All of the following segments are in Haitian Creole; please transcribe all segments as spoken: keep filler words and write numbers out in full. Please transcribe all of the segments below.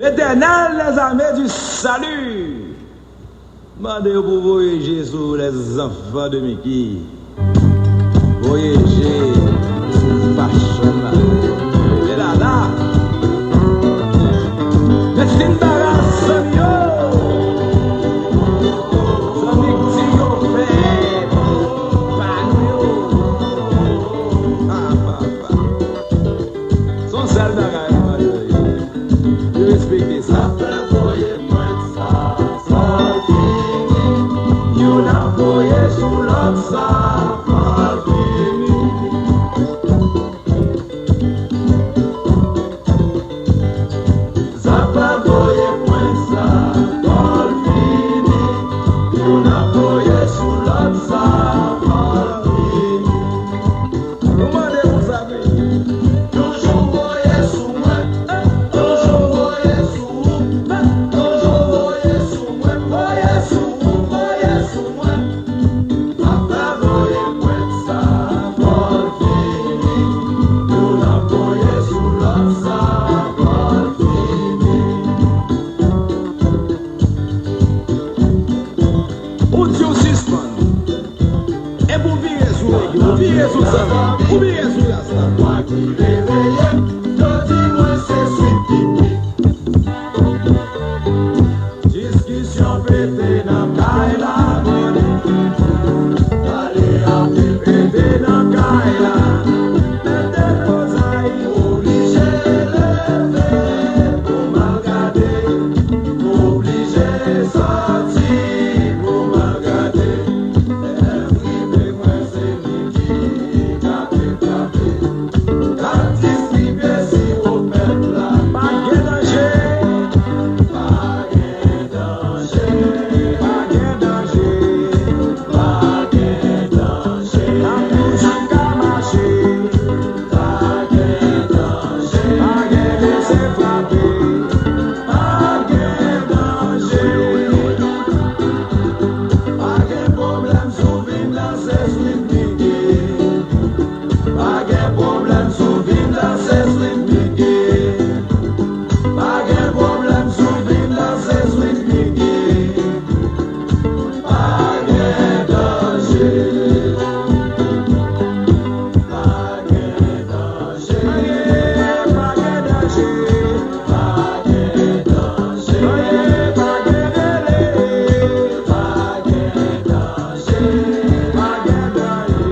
L'Éternel des armées du salut. Mande yo pou voye je sou les enfants de Mickey. Voye je sou pachon la. E la la. Men sin baras zanmi yo. Zanmi k di yo fè pa nou yo. Ah, papa. Se yon sèl bagay nou mande yo. Yo respekte sa. Sa fè voye pwent sa, sa fini. Youn ap voye sou lòt, sa fini. Sa fè voye pwent sa, sa fini. Youn ap voye sou lòt, sa fini. Nou mande pou sa vini. Toujou voye sou mwen. Toujou voye sou ou. Toujou voye sou mwen. Voye sou ou, voye sou mwen. Papa voye pwent sa, fò l fini. Youn ap voye sou lòt, sa fò l fini. Ou di w sispann. Epi w vire sou rege, w vire sou zanmi, w vire sou rasta. Mwa ki reveye, yo di mwen se Sweet Mickey. Diskisyon pete nan kay la, konnen. Pale anpil pete nan kay la. Mete kozay, oblije leve pou m al gade. Oblije sòti pou m al gade. Lè m rive, mwen se Mickey k ap eklabe. K ap distribye siwo pèp la. Pa gen danje. Pa gen danje. Pa gen danje. Pa gen danje. N ap toujou ka mache. Pa gen danje. Pa gen lese frape. Pa gen danje. Pa gen pwoblèm si w vin danse Sweet Mickey. Pa gen pwoblèm si w vin danse Sweet Mickey. Pa gen pwoblèm si w vin danse Sweet Mickey. Pa gen danje. Pa gen danje. Pa gen danje. Pa gen danje. Pa gen rele. Pa gen danje. Pa gen danje.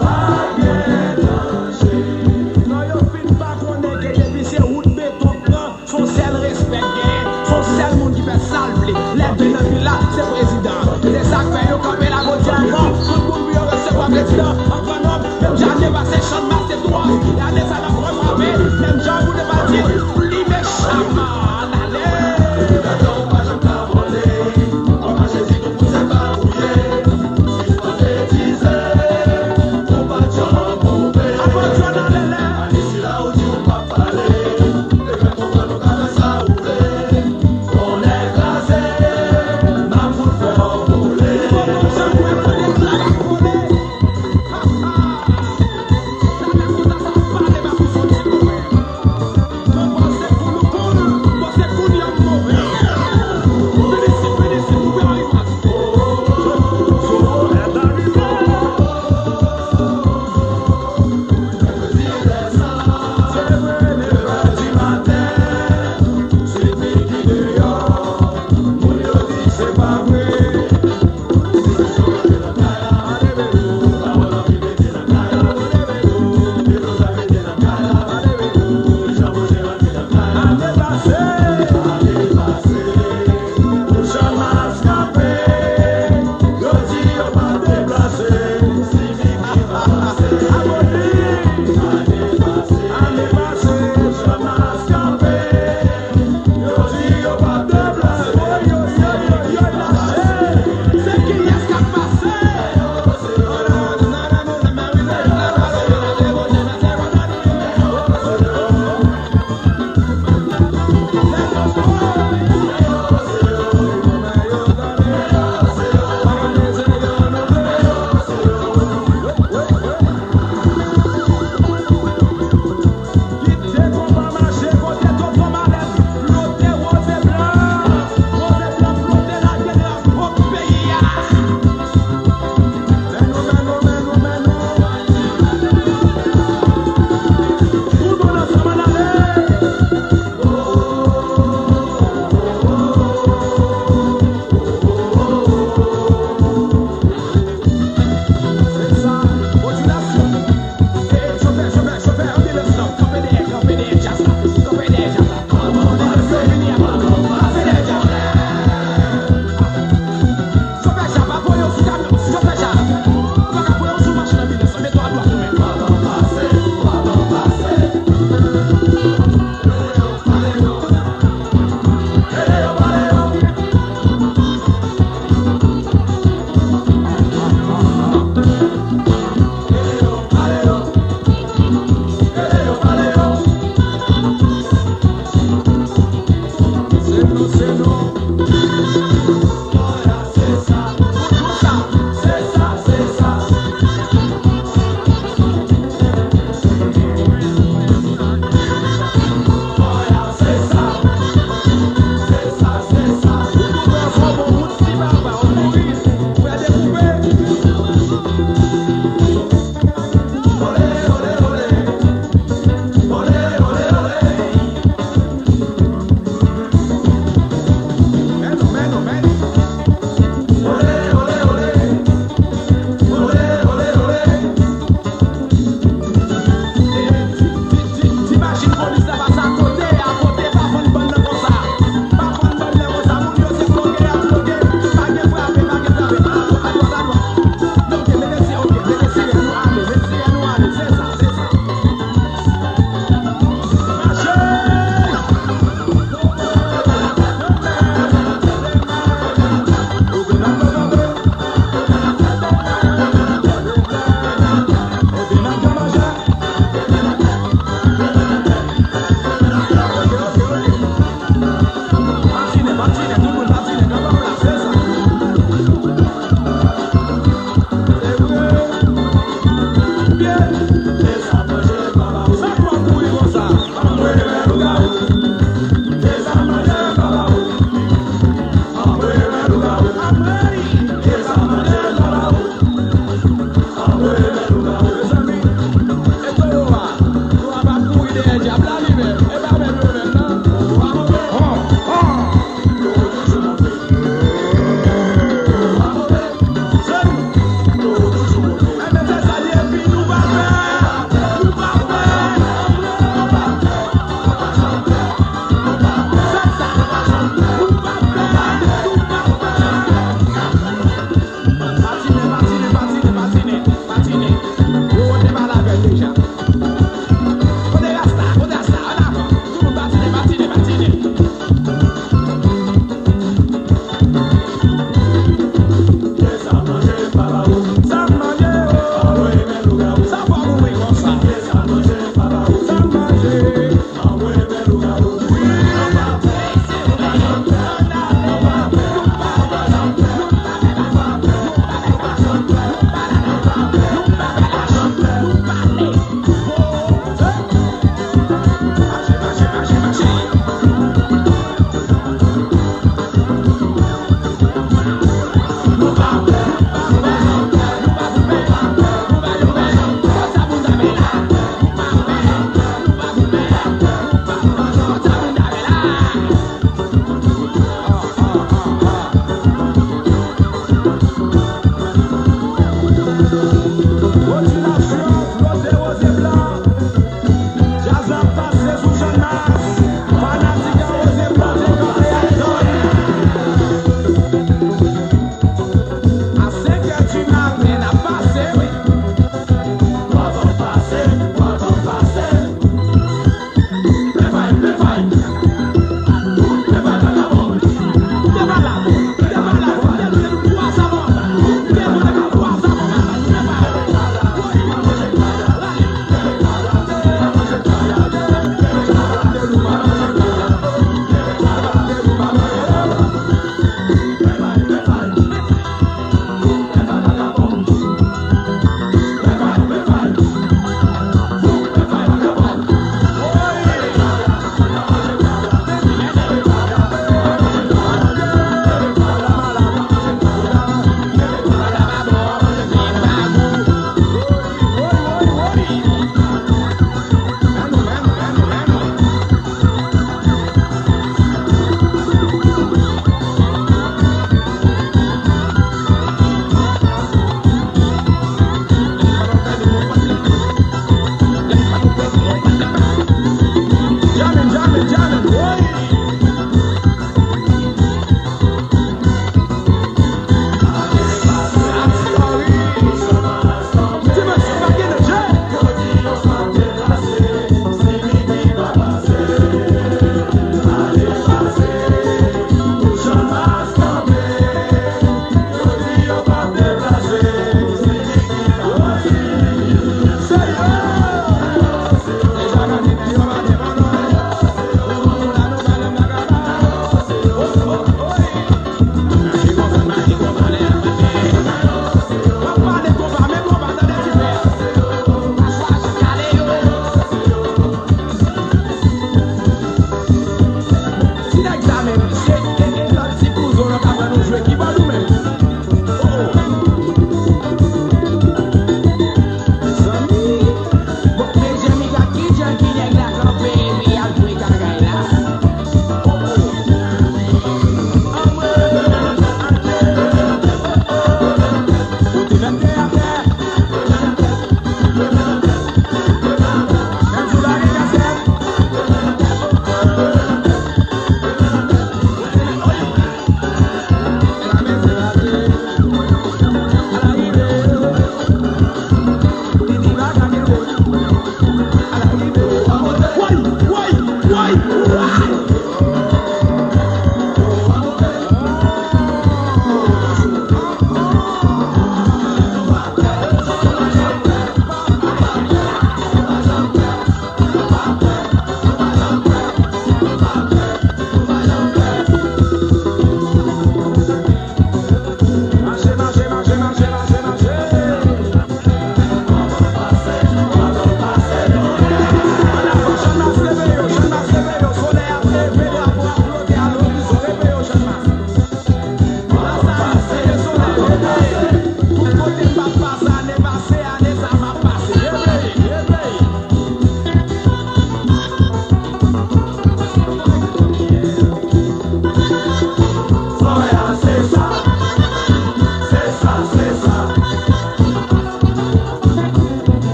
Pa gen danje. Non, yo fin pa konnen ke depi se wout beton k pran, se yon sèl respè k genyen, se yon sèl moun ki fè sa l vle. Lè de nan vil la, se prezidan an. Se sa k fè yo kanpe la jodi a ankò, tout moun pou yo resevwa prezidan an gran nonb, menm jan ane pase Channmas te twòs, e ane sa n ap refrape, menm jan pou nou pa di li mechan. Ale! Kite konba mache kote tonton Malèz. Lòt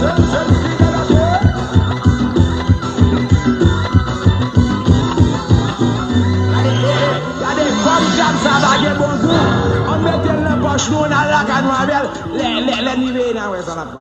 Gade, gade kòm djab sa pa gen bon gou. Ann mete l nan pòch nou, ann al lakay nou avè l. Lè, lè, lè n rive, n a wè sa n ap